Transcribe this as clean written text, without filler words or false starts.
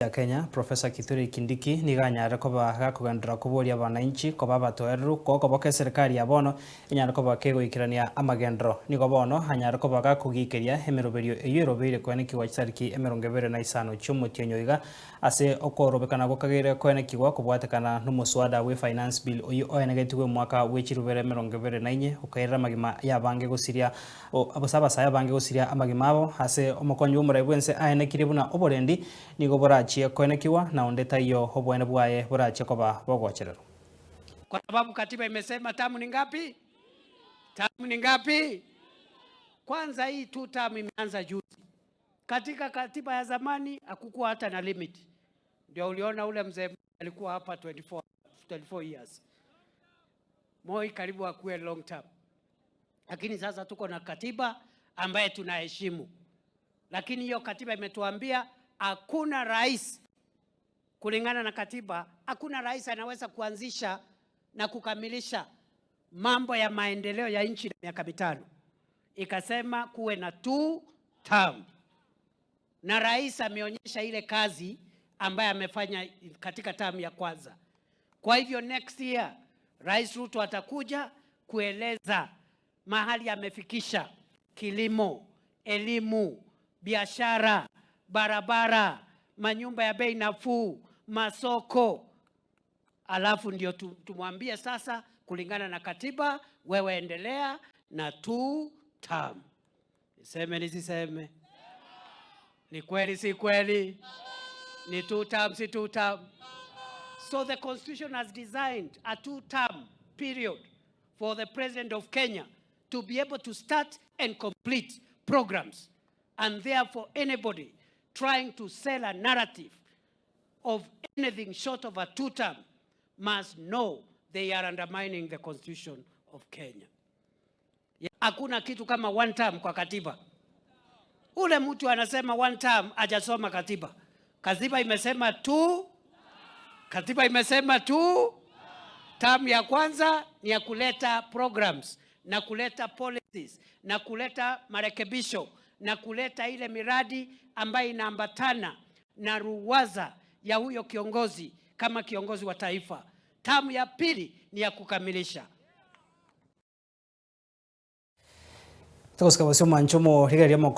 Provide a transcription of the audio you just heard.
Ya Kenya, Professor Kithure Kindiki nigo anyarire koba gakogenderera koboria abanainchi koba abatoereru kokoboka eserekari ya bono enyare koba kegoikerania amagenderero. Nigo bono anyare koba gakogikeria emeroberio eyio erobeire koenekigwa chitariki 25 chi'omotienyi oiga ase okorobekana gokageire koenekigwa kobwatekana nomoswada bwe Finance Bill oyio oenegetigwe omwaka bwe chirubere 24 okairera amagima y'abange gosiria Gose abasae abange gosiria amagima abo ase omokonyi bw'omorai bw'ense aenekirie buna oborendi nigo borachie koenekigwa, na onde taiyo oboene bwaye borachie koba bogochererwa. Kwa sababu katiba imesema tamu ni ngapi? Tamu ni ngapi? Kwanza hii two term imeanza juzi. Katika katiba ya zamani hakukuwa hata na limit. Ndio uliona ule mzee alikuwa hapa 24, 24 years. Moi karibu akuwe long term. Lakini sasa tuko na katiba ambaye tunaheshimu, lakini hiyo katiba imetuambia hakuna rais, kulingana na katiba, hakuna rais anaweza kuanzisha na kukamilisha mambo ya maendeleo ya nchi miaka mitano. Ikasema kuwe na two term, na rais ameonyesha ile kazi ambaye amefanya katika term ya kwanza. Kwa hivyo next year Rais Ruto atakuja kueleza mahali amefikisha kilimo, elimu, biashara, barabara, manyumba ya bei nafuu, masoko, alafu ndio tumwambie sasa, kulingana na katiba, wewe endelea na two term. Niseme nisiseme? Ni kweli si kweli? Ni two term si two term? So the constitution has designed a two-term period for the president of Kenya to be able to start and complete programs. And therefore anybody trying to sell a narrative of anything short of a two-term must know they are undermining the constitution of Kenya. Hakuna kitu kama one term kwa katiba. Ule mtu anasema one term hajasoma katiba. Katiba imesema two, katiba imesema two. Term ya kwanza ni ya kuleta programs na kuleta policies na kuleta marekebisho na kuleta ile miradi ambayo inaambatana na ruwaza ya huyo kiongozi kama kiongozi wa taifa. Term ya pili ni ya kukamilisha. Togosika bosio omwancho omorigereria omoko.